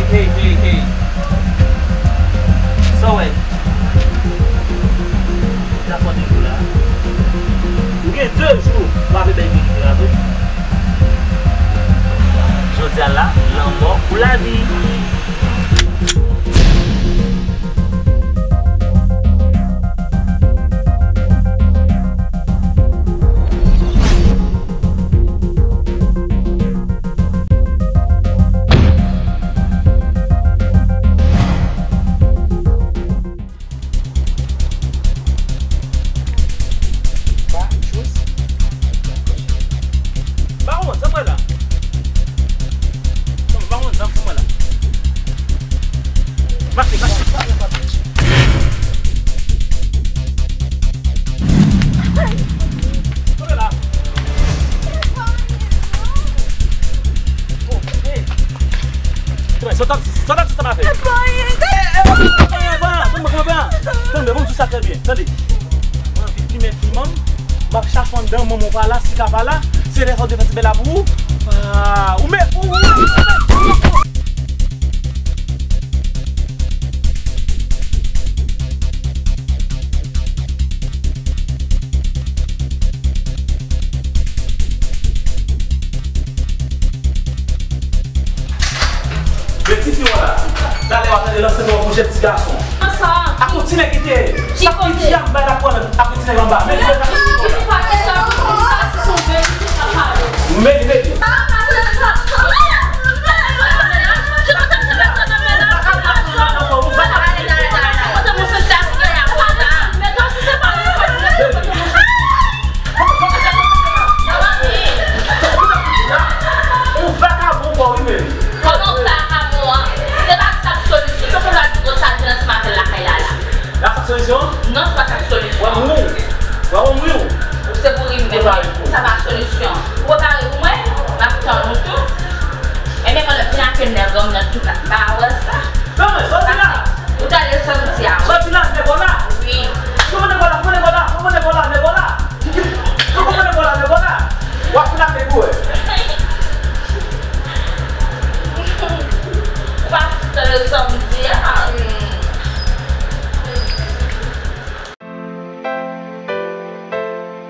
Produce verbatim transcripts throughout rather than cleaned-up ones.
Hey, hey, hey. Sa w wè? Ou dakò de jou la? Ou gen de jou pou w ap bay verite la tou. Jodi a la, lanmò ou lavi. Mache, mache. Kanpe la. Sa w t ap di, sa w t ap di sa m ap fè? Tande, ban m di sa trè byen. Tande. Mwen anvi pimen piman. M ap chache anndan, manman w pa la, Sika pa la. Se lè sa w te fè ti bèl la pou ou. Ah, ou men, ou, ou, ou, ou. Men tifi w la, talè w ap tande lanse nou pou jèn ti gason. Akontine kite. Sa ki di a m bay la pran akontine anba. Men jèn gason. Men li mete. Ou vakabon kò wi men. Kòman w vakabon an? Se pa sa k solisyon. Kòman w di konsa, Jilans Mavel lakay la la? La sa solisyon? Non, se pa sa k solisyon. Wè mwen. Wè mwen wi ou. Ou se pou ri m. Sa pa solisyon. Ou prepare pou mwen? M ap tann ou tou. Ebyen, mwen vin ak yon nèg an nan tou ka. Pa wè sa. Non, men, sòti la. Ou tande sa m di a? Sòti la, nèg la. Wi. Kòman nèg la, kòman nèg la, kòman nèg la, nèg la? Kòman nèg la, nèg la? W ap fin ak nèg ou wè. Ou pa tande sa m di a?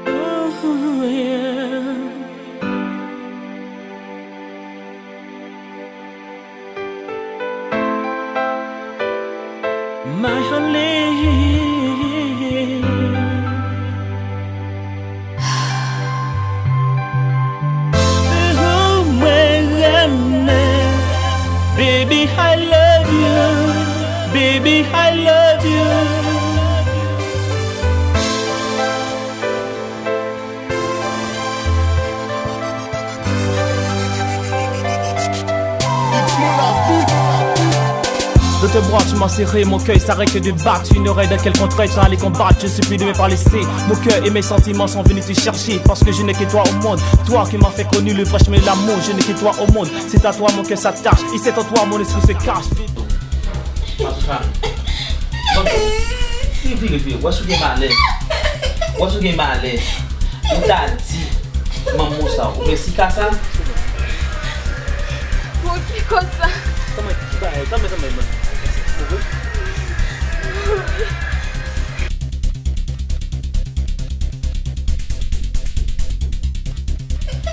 Ooh, yeah. My honey, ou mwen renmen. Baby, I love you. Baby, I love you. Dans tes bras, tu m'as serré, mon cœur s'arrête de battre. Tu n'aurais dans quel contraire, tu allais combattre. Je suis plus demain par laisser. Mon cœur et mes sentiments sont venus te chercher. Parce que je n'ai que toi au monde. Toi qui m'as fait connu le vrai chemin de l'amour. Je n'ai que toi au monde. C'est à toi, mon cœur s'attache. Et c'est en toi, mon esprit se cache. Mwen vire, vire. Wè si w gen malè. Wè si w gen malè. Ou ta di manman w sa. Ou wè Sika sa? Bon, ki koz sa? Tanmen, ki bagay? Tanmen, tanmen, mwen.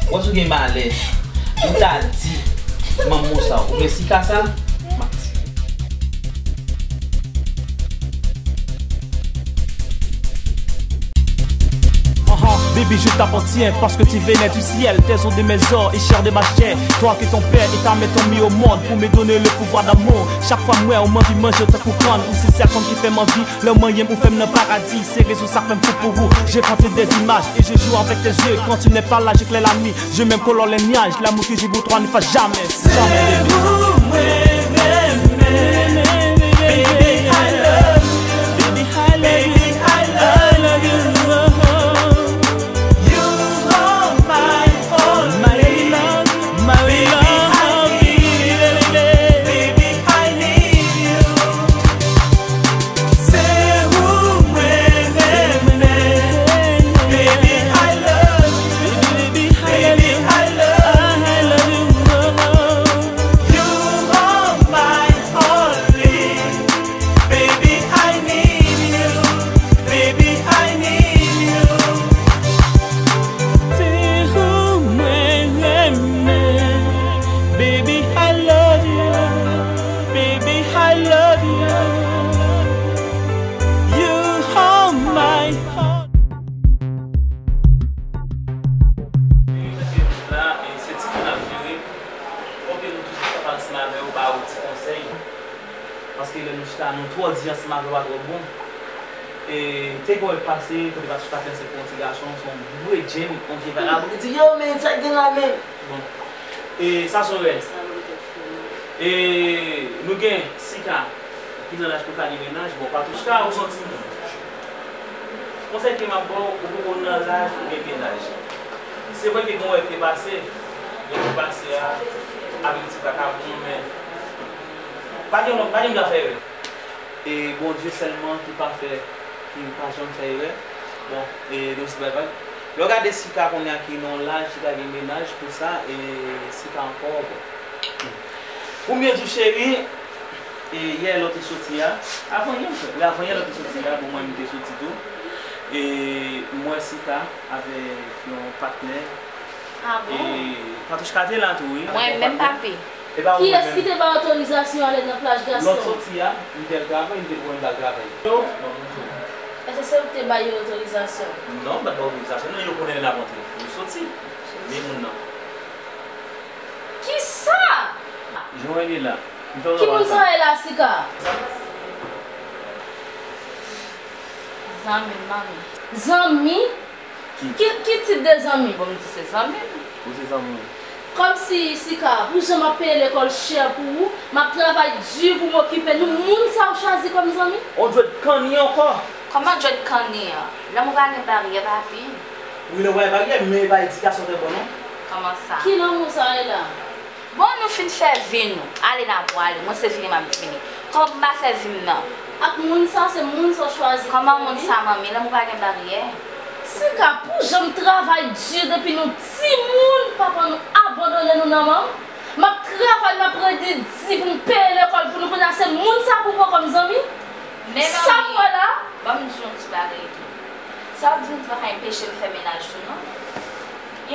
Wè si w gen malè. Ou ta di manman w sa. Ou wè Sika sa? Mati. Baby, je t'appartiens parce que tu venais du ciel. Tes os de mes os et chair de ma chair. Toi que ton père et ta mère t'ont mis au monde pour me donner le pouvoir d'amour. Chak fwa m wè w, m anvi manje w tankou kann. Ou se sèl fanm ki fè m anvi. Lè w manyen m, ou fè m nan paradi. Se rezon sa k fè m fou pou ou. J'invente des images et je joue avec tes yeux. Quand tu n'es pas là, j'éclaire la nuit. Je m'aime comme les nuages, l'amour que j'ai pour toi ne fera jamais, jamais de nuit. Se ou mwen renmen. Baby, I love you. Baby, I love you. You Avè w ba ou ti konsèy. Paske lè nou chita, nou twò di ansanm avè w pa twò bon. E te gen yon pase, kote Patouchka te ansent pou yon ti gason, se yon vre djenn, yon vye vagabon ki di, yo, men, sa k gen la, men. Bon. E sa se yon rèl. E nou gen Sika ki nan laj pou l ka gen mennaj. Bon, Patouchka, ou se yon timoun. Konsèy ke m ap ba w, ou poko nan laj pou gen mennaj. Se vre ke gen yon rèv ki pase, rèv ki pase a, avèk ti vakabon, men pa gen lòt, pa gen dwa fè erè. E Bondye sèlman ki pa fè, ki pa janm fè erè. Bon, e nou se bay vag. Lè w gade Sika kounye a ki nan yon laj, Sika gen mennaj, pou sa, e Sika ankò, bon. Pou m byen di w, cheri, e yè lè w te soti a, avan yè, m kwè, wi, avan yè lè w te soti a, bon, mwen, m te soti tou. E m wè Sika avèk yon patnè. Ah bon? E Patouchka te la tou, wi. Mwen menm, papi. E pa ou menm. Kiyès ki te ba otorizasyon ale nan plaj Gaston? Lòt soti a, m te al travay, m te pran m t al travay. Èske se ou ki te ba yo otorizasyon? Non, m pa t ba otorizasyon. Non, yo konnen lè n ap antre. Yo soti. Men moun nan. Kisa? Joel la. M fè w... Ki moun sa ye la, Sika? Zanmi m, manmi. Zanmi? Ki? Ki, ki tip de zanmi? Bon, m di se zanmi m. Ou se zanmi m. Kòmsi, Sika, pou jan m ap peye lekòl chè pou ou, m ap travay di pou m okipe nou, moun sa ou chwazi kòm zanmi? On dwèt kanni ankò. Kòman dwèt kanni an? Lanmou pa gen baryè, papi. Wi, lanmou pa gen baryè, men e pa edikasyon trè bon, non. Kòman sa? Ki lanmou sa ye la? Bon, nou fin fè vi nou. Ale n a pwale. Mwen se vini m ap vini. Kòm m pa fè vi m nan. Ak moun sa, se moun sa w chwazi pou fè vi. Kòman moun sa, manmi? Lanmou pa gen baryè. Sika, pou jan m travay di depi nou timoun, papa nou abandone nou nan men m. M ap travay, m ap redi di pou m peye lekòl pou nou, kounye a se moun sa pou pran kòm zanmi? Men sa manmi, m wè la. Ban m di w yon ti bagay tou. Sa w di m pa ka enpeche m fè mennaj tou, non.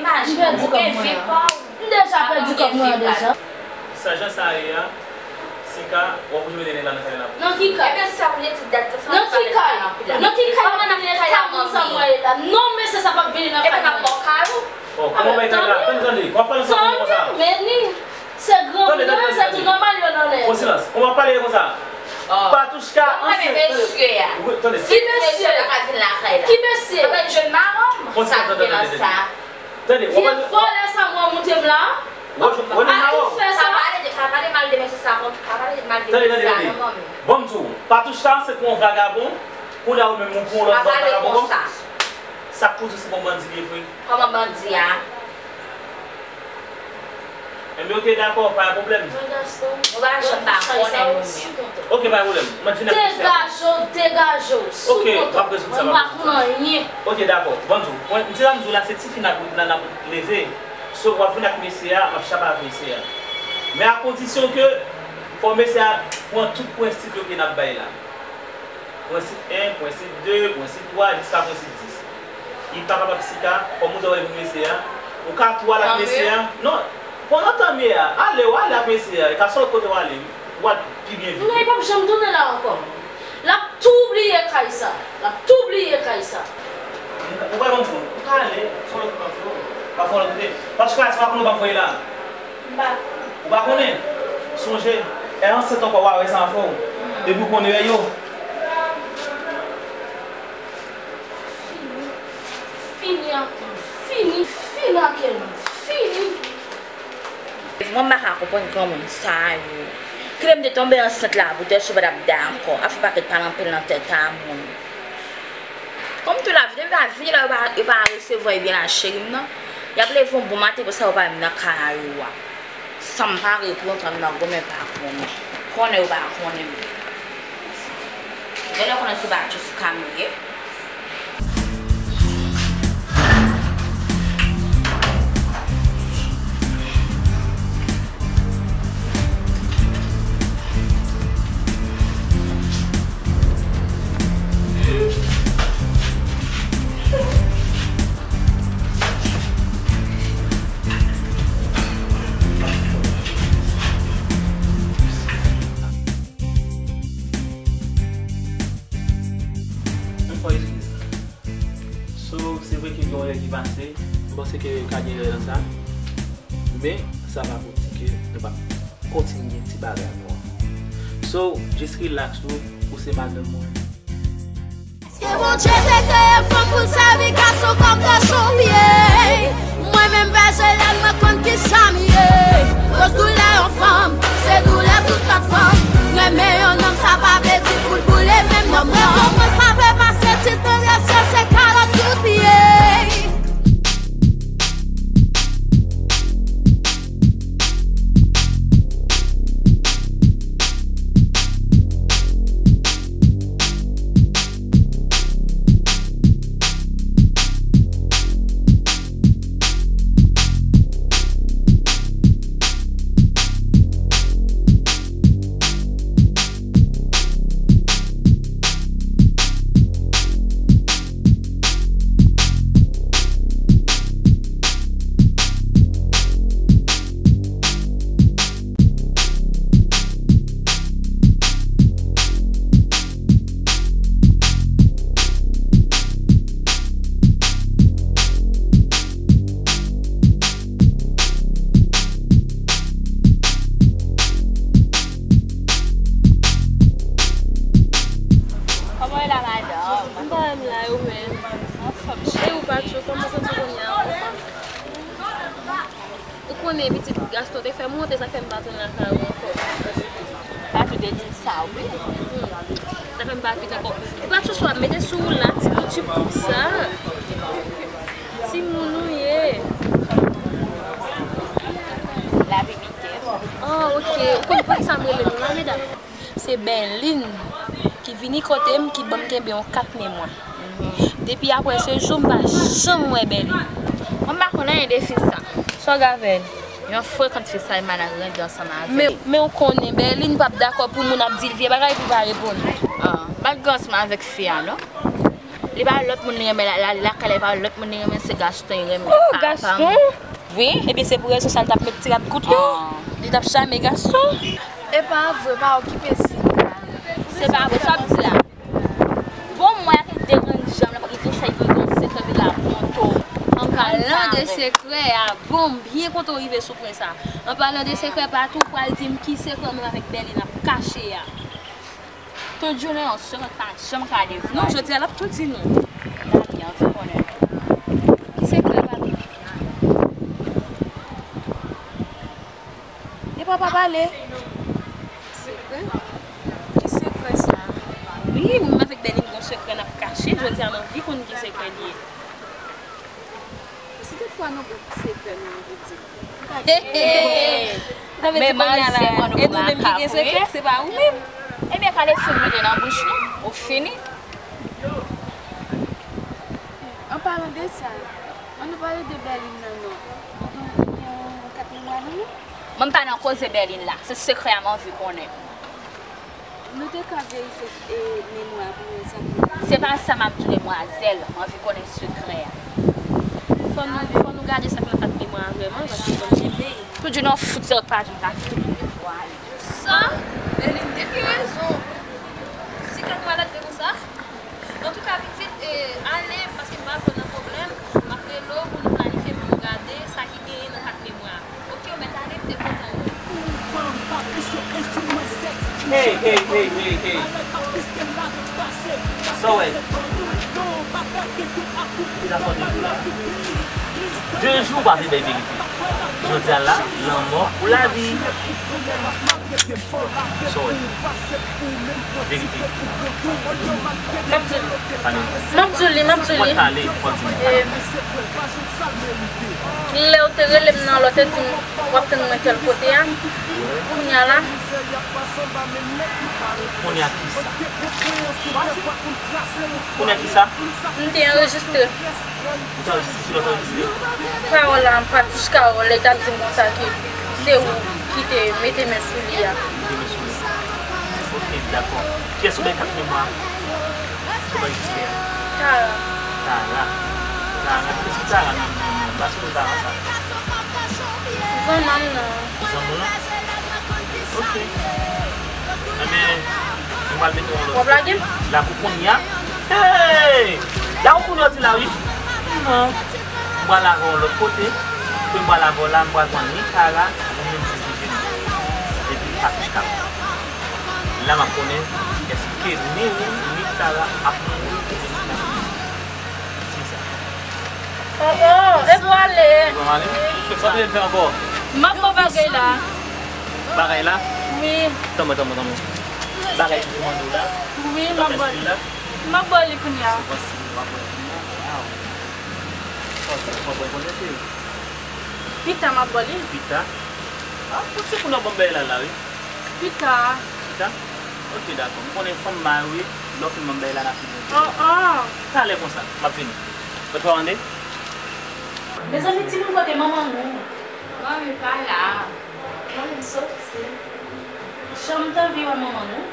Imajine w, ou gen vi pa w. M deja pèdi kòb mwen an deja. Sa jan sa ye a, Sika, w ap oblije mete nèg la nan kay la pou... Nan ki kay? Ebyen, se sa pou l di dat sa. Nan ki kay? Nan ki kay? Kòman n ap vin nan kay la, manmi? Non, mesye sa p ap vini nan kay mwen. Epi n ap ba w kado. Oh, kòman bay kay la? Tann, tande, w ap pale ansanm moun konsa. Tann, men ni. Se granmoun yo, se tou nòmal yo nan lè. Fon silans. Kòman w ap pale konsa? Patouchka ansent. Tande. Ki mesye? Ki mesye? Fon silans, tande, tande, tande. Tande, w ap pale. Vye vòlè sa mwen moute m la. Ronald Maro. Pa pale de, pa pale mal de mesye sa, pa pale mal de mesye sa, non, manmi. Bon, m di w, Patouchka ansent pou yon vagabon, kounye a ou menm ou pran yon lòt vagabon. Sa k pou di se bon bandi li ye vre. Kòman bandi a? Enben, ok, dakò, pa gen pwoblèm. Mwen, Gaston, nou pa janm pa konnen nou menm. Ok, pa gen pwoblèm. Mwen vin ak mesye a. Degaje w, degaje w, sou kontan. Ok, m ap rezoud sa, m ap rezoud sa. Mwen pa konn anyen. Ok, dakò. Bon, m di w, mwen, m di sa m di w la, se tifi n ap, n ap leve. So, w ap vin ak mesye a, m ap chapa avèk mesye a. Men a kondisyon ke fò mesye a pran tout prensip yo ke n ap bay la. Prensip en, prensip de, prensip twa, jiska prensip dis. Li pa kapab Sika, kòm ou di w ap vin mesye a, ou ka tou al ak mesye a. Non, pandan tan m ye a, ale, w ale ak mesye a, e ka se lòt kote w ale, w al pi byen viv. Non, li p ap janm tounen la ankò. L ap tou bliye kay sa. L ap tou bliye kay sa. Ou pa konn tou, ou ka ale, se yon lòt kote w ap fè w. W ap fè yon lòt kote. Paske si w pa konnen, w p ap voye la. M pa konnen. Ou pa konnen? Sonje, e ansent ankò, w a wè sa m ap fè w. Epi w konnen yo. Fini. Fini ak nou. Fini. Fini ak nou. Fini. Mwen m pa ka konprann granmoun sa yo. Kilè m te tonbe ansent la, pou tèt sou pa t ap dakò. Ap fè pakèt pale anpil nan tèt a moun. Kòm tou lavi, depi pa vini la, yo pa, yo pa resevwa byen la cheri m nan. Y ap leve yon bon maten konsa, yo pa menm nan kay a yo a. San m pa reponn, san m nan gwo men pa konnen. Konnen yo pa konnen m. Genlè konnen se Patouchka m ye. Ann fè eskiz. So, se vre ke gen yon lè ki pase, m panse ke ka gen erè nan sa, men sa pa pou di ke nou pa kontinye ti bagay nou an. So, just relax ou, ou se madanm mwen. Èske Bondye te kreye fanm pou l sèvi gason kòm dechoupiye? Mwen menm, Vèje Lèn, mwen konn kisa m ye. Koz doulè yon fanm, se doulè tout lòt fanm. Renmen yon nonm, sa pa vle di pou l boule menm nonm nan. Mwen pa vle pase tit mwen, se kalòt tout pye. Kòman w ye la, madanm? M pa menm la, e ou menm? Anfòm, cheri. E ou, Patcho, kòman w santi w kounye a? Anfòm? Ou konnen pitit Gaston te fè m wont, e sa fè m pa tounen lakay ou ankò. Patcho te di m sa, wi. Hmm. Sa fè m pa vin ankò. Patcho, swa mete sou ou la, ti, ti pou sa. Timoun ou ye. Lavi mite. Oh, ok. Ou konn poukisa m rele nou la, medam? Se Bèlin ki vini kote m, ki ban m kenbe yon kat memwa. Depi apre se jou, m pa janm wè Bèlin. Mwen m pa konn anyen de fi sa. Sa w gen avè l? Yon frekant fi sa, e malad rete ansanm avè l. Men, men w konnen, Bèlin p ap dakò pou moun ap di l vye bagay pou l pa reponn. Ah, m pa t gen ansanm avèk fi a, non. Li pa lòt moun li renmen la, la, li lakay la, li pa lòt moun li renmen, se Gaston li renmen. Oh, Gaston? Wi, ebyen se pou rezon sa l t ap met ti rad kout yo. Ah. Li t ap chame Gaston. E pa vre, pa okipe Sita. Se pa vre, sa w ap di la? Bon, mwen a te deranje m, li di sa, li gen yon sekrè, li la konto. An palan de sekrè a, bon, m byen kontan w rive sou pwen sa. An palan de sekrè, Patcho pral di m ki sekrè mwen avèk Bèlin ap kache a. Tout jounen yon sekrè pa janm ka devwale. Non, jodi a l ap tou di nou. Dani, anvi konnen. Ki sekrè, Patcho? Epa pa pale. Sekrè? Ki sekrè sa? Wi, mwen avèk Bèlin gon sekrè n ap kache. Jodi a m anvi konn ki sekrè li ye. Si toutfwa nou gon sekrè nou anvi di. Hey, hey, hey. Sa vle di kounye a la, e nou menm ki gen sekrè, se pa ou menm. Ebyen, kale sou mete nan bouch nou, ou fini. An palan de sa, ann nou pale de Bèlin nan non. Ou gen, ou gen yon kat memwa nan men? Mwen m pa nan koze Bèlin la, se sekrè a m anvi konnen. Nou te ka verifye, e, memwa pou wè sa k nan. Se pa sa m ap di w, demwazèl, m anvi konnen sekrè a. Fò nou, fò nou gade sa k nan kat memwa a vrèman, paske bon, se peyi. Tout jou nou fout sèt pa jou, m ta fout ou netwaye. Sa? Bèlin, te gen rezon. Si kat malad te konsa? Antouka, pitit, e, ale, paske m pa vle w nan pwoblèm. M ap rele w pou nou planifye, pou nou gade sa ki genyen nan kat memwa a. Oke, w mèt ale, m te kontan wè w. Hey, hey, hey, hey, hey. Sa w wè? Ki zafè w di la? De jou w pa vle bay verite. Jodi a la, lanmò ou lavi. Sa w wè? Verite. M ap di w li, m ap di w li. Pale, pale, pale. E, lè w te rele m nan, lè w te di m w ap tann mwen tèl kote a, kounye a la. Kounye a kisa? Kounye a kisa? M te anrejistre. Ou te anrejistre, ou te anrejistre? Pawòl la, Patouch Kawòl, lè l t ap di m konsa ke se ou ki te mete men sou li a. Mete men sou li. Ok, dakò. Kiyès ou bay kat memwa a? Kiyès ou bay jistè a? Tara. Tara. Tara. Kiyès ki Tara nan, nan, nan baskèt Tara sa? Zanmanm nan. Zanmanm lan? Ok. Enben, nou pral mete yon lòt. W ap lage m? Lakou Kounya. Hey! Lakou Kounya w di la, wi. Non. M pral lave w lòt kote. Ke m pral lave w la, m pral pran ni Tara, ou menm ki vini. La m ap konnen èske Nini Mitala ap mouri oubyen li p ap mouri. Se sa. Oh, oh, e pou ale. Bon, ale. Sa w te fè ankò? M ap bo bagay la. Bagay la? Wi. Tanmen, tanmen, tanmen. Bagay ki te mande w la? Wi, m ap bo li. M ap bo li kounye a. Se kòmsi w ap bo li kounye a? Waw. Kòmsi w ap bo li kounye a? Pita, m ap bo li. Pita? Ah, pou ti moun nan ban m bagay la, la, wi. Pita. Pita? Ok, dakò. M konnen fanm marye, lè w fin ban m bagay la, n ap fini. Oh, oh. Talè konsa, m ap vini. Ou pa tande? Mezanmi, timoun, kote manman nou? Manmi pa la. Manmi soti. Jan m t anvi wè manman nou.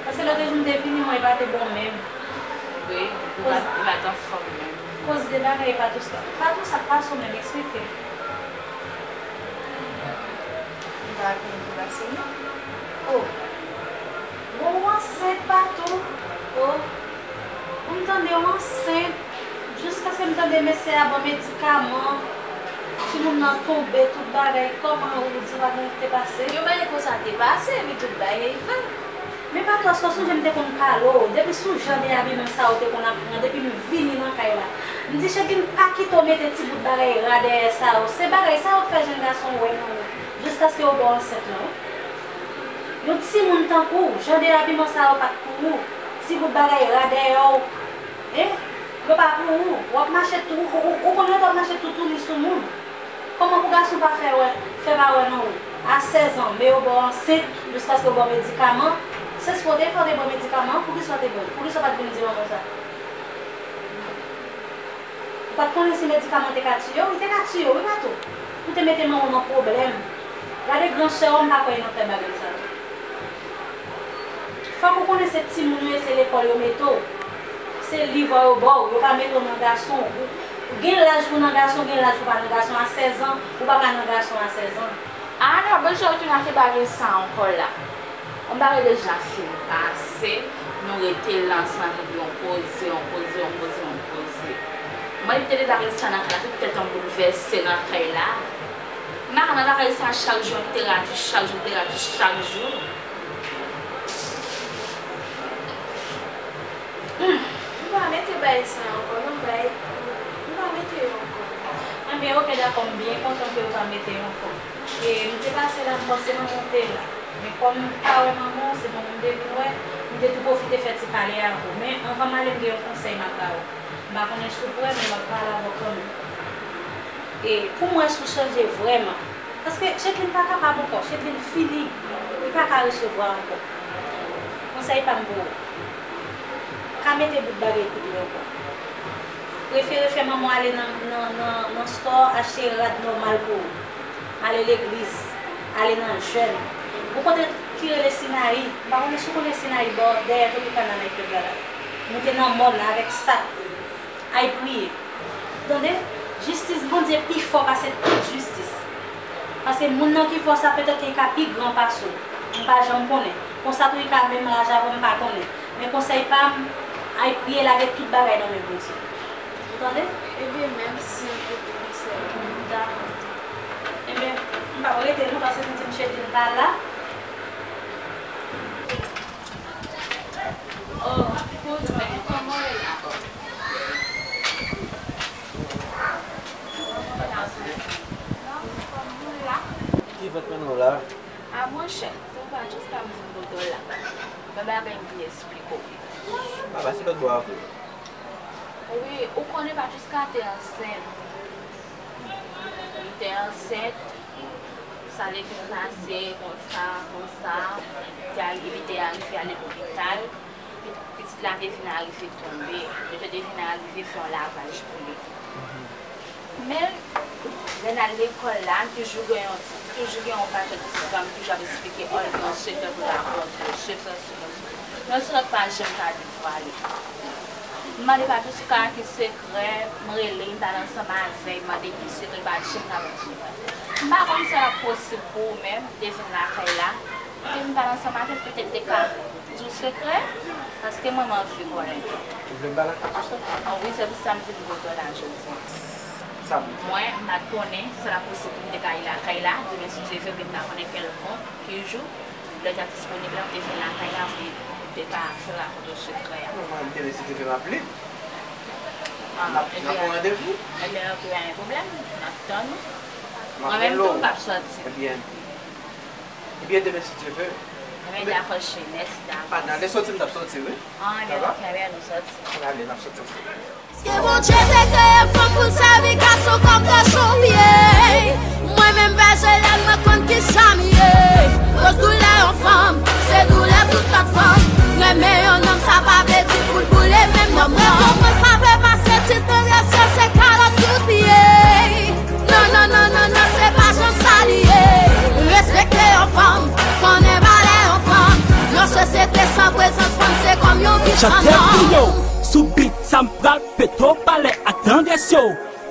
Paske lòt jou m te vini, mwen, li pa te bon menm. Wi, li pa, li pa t anfòm menm. Koz de bagay Patou, Patou, sa k pase w menm, eksplike. M pa gen anyen ki pase, non. Oh. Bon, ou ansent, Patou. Oh. M tande w ansent. Jiskaske m tande mesye a ban medikaman. Timoun nan tonbe, tout bagay. Kòman ou di pa gen anyen ki te pase? Yon bagay konsa te pase, epi tout bagay fèt. Men Patou, èske w sonje m te konn pale w depi sou jan de abiman sa ou te konn ap pran depi m vini nan kay la? M di Chedlin pa kite w mete ti bout bagay ra dèyè sa yo. Se bagay sa yo k fè jèn gason wè nan ou jiskaske yo ba w ansent lan, wi. Yon timoun tankou w, jan de abiman sa yo pa t pou ou. Ti bout bagay ra dèyè w, en, yo pa pou ou. W ap mache tou, ou, ou, ou konn rete w ap mache toutouni sou moun. Kòman pou gason pa fè wè, fè pa wè nan ou? A sèz an, men yo ba w ansent, jiskaske yo ba w medikaman. Se sa w te fè, w te ba w medikaman, poukisa w te ba l? Poukisa w pa t vin di manman w sa? Ou pa t konnen si medikaman te ka tiye w? Li te ka tiye w, wi, Patou. Ou te mete manman w nan pwoblèm. Gade gran sè w, m pa kwè li nan fè bagay sa yo. Fòk ou konnen se timoun ou ye, se lekòl yo mete w. Se liv yo ba w, yo pa mete w nan gason. Ou, ou gen laj pou nan gason, gen laj pou pa nan gason a sèz an, ou pa ka nan gason a sèz an. Ana, bon, jan w tounen ak bagay sa ankò la. Yon bagay deja fin pase, nou rete la ansanm ak yon koze, yon koze, yon koze, yon koze. Mwen, li te deja rete sa nan kay la, tout tèt an boulvèse nan kay la. M pa ka nan lakay sa chak jou, yon terapi, chak jou, terapi, chak jou. Hmm. M pa mete bay sa ankò, non, bay. M pa mete yo ankò. Enben, ok, dakò, m byen kontan ke w pa mete yo ankò. E, m te pase la, m panse manman w te la. Men kòm m pa wè manman w, se manman m te vin wè, m te tou pwofite fè ti pale avè w. Men anvan m ale, m gen yon konsèy m ap ba w. M pa konnen si w prè, men m ap pale avè w kanmenm. E, pou m wè si w chanje vrèman. Paske Chedlin pa kapab ankò, Chedlin fini. Li pa ka resevwa ankò. Konsèy pa m pou ou. Pa mete bout bagay kote ankò. Prefere fè manman w ale nan, nan, nan, nan store, achte rad nòmal pou ou. Ale legliz, ale nan jèn. Ou kote ki rele Sinayi, m pa konnen si w konnen Sinayi bò dèyè Tropicana nèg pèp la la. Moute nan mòn avèk sak. Ay priye. Tande? Jistis Bondye pi fò pase tout jistis. Pase moun nan ki fè w sa petèt ke li ka pi gran pase w. M pa janm konnen. Konsa tou li ka menm laj avè w, m pa konnen. Men konsèy pa m, ay priye lage tout bagay nan men Bondye. Ou tande? Ebyen, mèsi anpil pou konsèy ou. Dakò. Ebyen, m p ap rete non, paske m di m Chedlin pa la. Oh, kouzen, kòman w ye la? Kòman w ye la, kouzen? Nan fòm, ou la? Ki vant mennen w la? A, monchè, se pa jis sa m vin kote w la. Gen bagay m vin eksplike w. Papa, se lòt bò a vre. Wi, ou konnen Patriska te ansent. Li te ansent, sa te vin pase konsa, konsa, li te, li te arive ale lopital, pi-, pitit la te vin arive tonbe, doktè te vin arive fè yon lavaj pou li. Men, lè n al lekòl la, toujou gen yon, toujou gen yon pakèt ti zanmi toujou ap eksplike, oh, li gen yon sekrè pou l rakonte, sekrè, sekrè, sekrè. Men sekrè pa janm ka devwale. M mande Patriska ki sekrè, m rele, m pale ansanm avè l, m mande ki sekrè, li pa janm ka ban m sekrè. M pa konn si sa ap posib pou ou menm, ou te vin lakay la, ou te vin pale ansanm avè l, petèt li te ka di w sekrè, paske mwen, m anvi konnen. Ou vle m pale ak Patriska? An wi, se pou sa m vin kote w la jodi a. Sa m di? Mwen, m pa t konnen si sa t ap posib pou m te ka al lakay la, demen si Dye vle, m pa konnen kèlkonk ki jou. Lè w t ap disponib la, m te vin lakay la pou m te ka fè rakont ou sekrè a. Non, mwen, demen, si Dye vle, m ap li. Ah, n ap, n ap pran randevou. Ebyen, ebyen, ok, pa gen pwoblèm. N ap tann ou. Mwen menm tou, m p ap sòti. Ebyen, ebyen, demen, si Dye vle. Ebyen, dakò, cheri, mèsi davans. Ah, nan lè sòti, m t ap sòti, wi. Ah, ebyen, ok, ebyen, nou sòti. Ann ale, n ap sòti ansanm. Èske Bondye te kreye fanm pou l sèvi gason kòm kachonpye? Mwen menm vèje lèn mwen konn kisa m ye. Koz doulè yon fanm, se doulè tout lòt fanm. Renmen yon nonm sa pa vle di pou l boule menm nonm nan. Mwen konprann sa vle pase ti tandrès yo se kalòt tout pye. Non, non, non, non, non, se pa jan sa li ye. Respekte yon fanm, konnen valè yon fanm. Yon sosyete san prezans fanm se kòm yon vi san nanm. Chantè Krio, sou beat sa m pral pete w palè ak tandrès yo.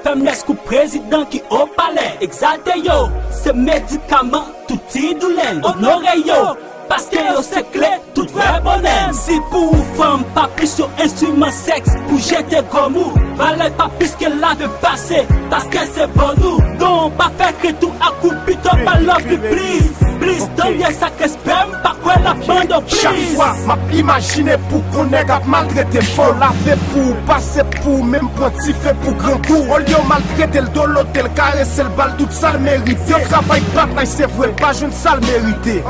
Fè m lès kou prezidan ki o palè, egzalte yo. Se medikaman tout ti doulè, onore yo. Paske yo se kle tout vrè bonè. Mizik pou ou fanm, pa plis yon enstriman sèks pou jete gòm ou. Valè pa plis ke lave pase, paske se bon nou. Non, pa fè kri tou ak ou pito pa love li plis. Plis tandrès ak respè, m pa kwè l ap ban w plis. Chak fwa m ap imajine pou kon nèg ap maltrete m, fò lave pou ou, pase pou ou, menm pran dife pou grangou. Olye w maltrete l, dolote l, karese l, ba l tout sa l merite. Yo travay bat, se vre, pa jwenn sa l merite.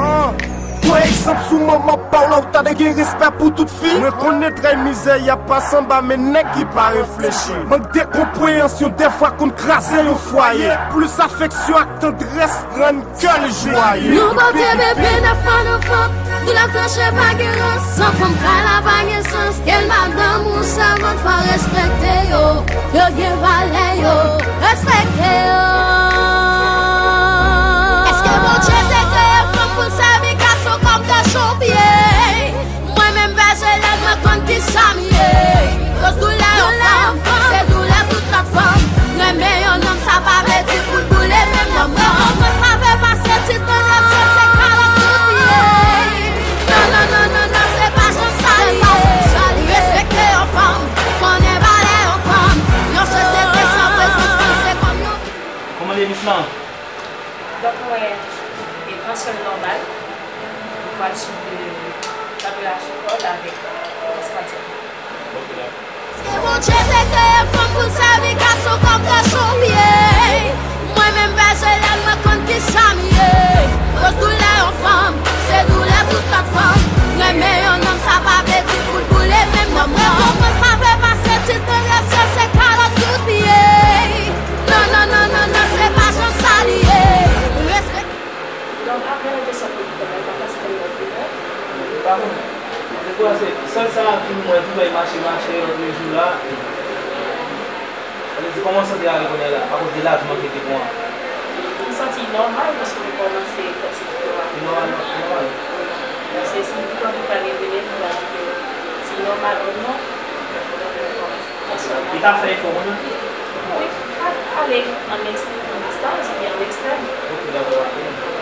Pran egzanp sou manman pa w la, ou ta dwe gen respè pou tout fi. Mwen konnen trè mizè y ap pase anba men nèg ki pa reflechi. Mank de konpreyansyon dèfwa konn kraze yon fwaye. Plis afeksyon ak tandrès rann kè l jwaye. Nou pote bebe nèf mwa nan vant, doulè tranche pa gen rans. San fanm kay la pa gen sans. Ke l madanm ou sèvant, fò respekte yo. Yo gen valè yo, respekte yo. Èske Bondye te kreye fanm pou l sèvi gason kòm kachonpye? Mwen menm vèje lèn mwen konn kisa m ye. Koz doulè yon fanm, se doulè tout lòt fanm. Renmen yon nonm sa pa vle di pou l boule menm nonm nan. Mwen konprann sa vle pase ti tandrès yo se kalòt tout pye. Non, non, non, non, non, se pa jan sa li ye. Respekte yon fanm, konnen valè yon fanm. Yon sosyete san prezans fanm se kòm yon... Kòman devis lan? Donk, mwen, e, tansyon l nòmal. Mwen pral swiv, e, tanperati kò l avèk, e, frekans kadyak. Ok, dakò. Èske Bondye te kreye fanm pou l sèvi gason kòm kachonpye? Mwen menm vèje lèn mwen konn kisa m ye. Koz doulè yon fanm, se doulè tout lòt fanm. Renmen yon nonm sa pa vle di pou l boule menm nonm nan. Konprann sa vle pase ti tandrès yo se kalòt tout pye. Non, non, non, non, non, se pa jan sa li ye. Respekte. Donk, apre nou te sot lopital la, pa fè se te lòt doulè. M pa konnen. Mwen te kwè se sèl sa ki m wè tou, lè l mache, mache, lòt jou la. Sa vle di, kòman w santi w ale kounye a la, akoz de lavi manke te pran an? M santi nòmal, paske m kòmanse fè ti pito a. Li nòmal, li nòmal. Paske si m pito ki pral revele, m va di ke si nòmal ou non, m kòmanse. Li ka fè efò kanmenm? Wi, pa ale an ekstrèm, an ekstaz oubyen an ekstrèm. Ok, dakò, pa gen pwoblèm.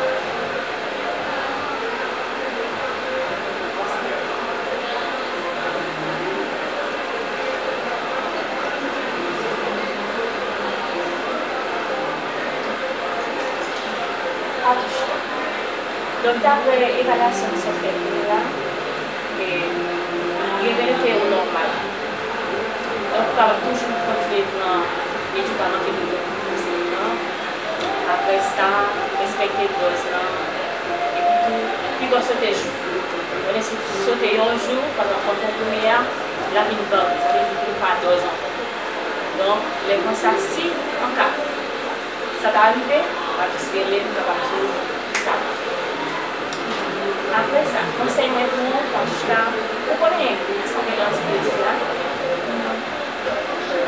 Donk, daprè evalyasyon ki sot fèt la, e, revele ke ou nòmal. Donk, ou kapab toujou kontinye pran medikaman ke doktè pwoseye an. Apre sa, respekte dòz lan. Epi tou, pito sote jou. Konnen si w sote yon jou pandan pran konprime a, l ap vin vare. Sa vle di ke w pa dòz ankò. Donk, lè konsa, si an ka sa ta rive, w ap jis rele m, m kapab di w sa pou fè. Apre sa, konsèy mwen pou ou, Fatouchka, ou konnen sa gen antibiyotik la?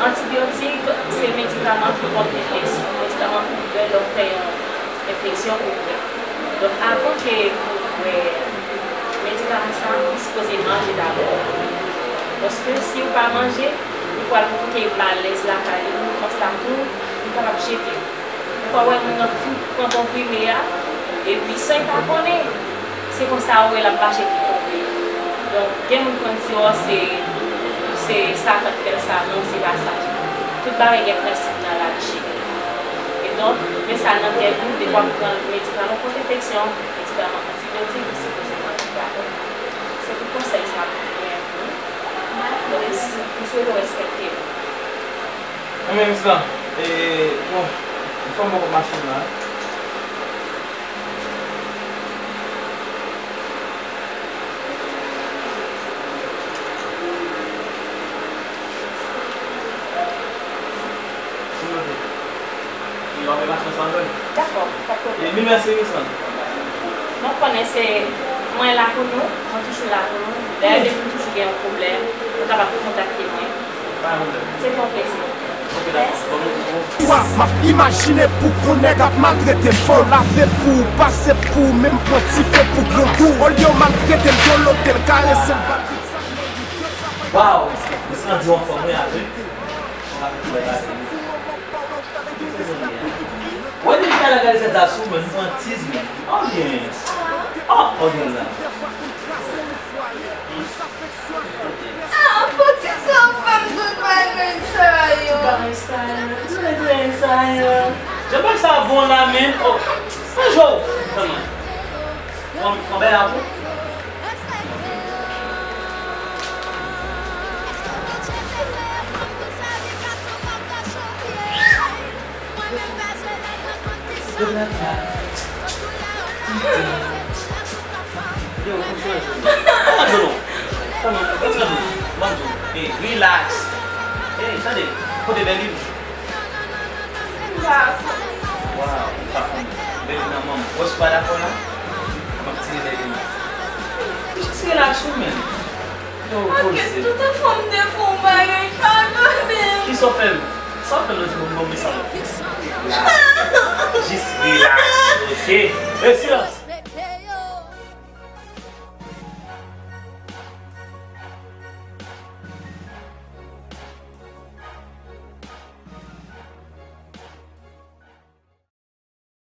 Antibiyotik, se medikaman ki kont enfeksyon. Medikaman pou doulè, lè w fè yon enfeksyon, ou kwè. Donk, avan ke ou pran medikaman sa, ou sipoze manje dabò. Paske si ou pa manje, ou pral pwovoke malèz lakay ou, konsa tou, li kapab jete w. Ou ka wè moun nan fin pran konprime a, epi san l pa konnen, se konsa ou wè l ap mache pi konpli. Donk, gen moun konn di, o, se, se Satan k fè l sa, non, se pa sa. Tout bagay gen prensip nan lavi, cheri. E donk, men sa nan tèt ou, depi w ap pran medikaman kont enfeksyon, medikaman antibiyotik, ou sipoze Men, Miss lan, e, bon, m fè m poko machin nan. Dakò, pa t pwoblèm. Mwen konnen se mwen la pou nou, mwen toujou la pou nou. Dayè, depi nou toujou gen yon pwoblèm, nou kapab kontakte mwen. Se yon plezi. Mèsi. Wa, m ap imajine pou pou nèg ap maltrete m. Fò w lave pou ou pase pou ou menm pran ti fe pou grangou. Olye w maltrete l, dolo te l karese l, ba l tout sa l merite. Waw, Miss lan di w anfòm wi, a wi. Wè depi talè gade sèt la sou mwen, m pran tiz men. Oh byen. Oh, oh byen la. Ah, poukisa w fè m tout bagay sa yo? Bagay sa yo, tout bagay sa yo. Jan bagay sa bon la men. Oh, sa jwe w. Kòman? Bon, bon, bèl a pou. Yo, konn fè jwe. Konn fè jwe. Konn fè jwe. Ban m di w. Hey, relax. Hey, tande. Kote Bèlin? Waw, ou pa konn. Bèlin nan manman. Wè si w pa dakò la, m ap tire Bèlin nan. Jis relax ou menm. Yo, poze. Tout anfòm de fon bagay, padone. Kisa w fè m? Sa w fè lòt jou m ban w mesaj. Jis relax, oke? E silans!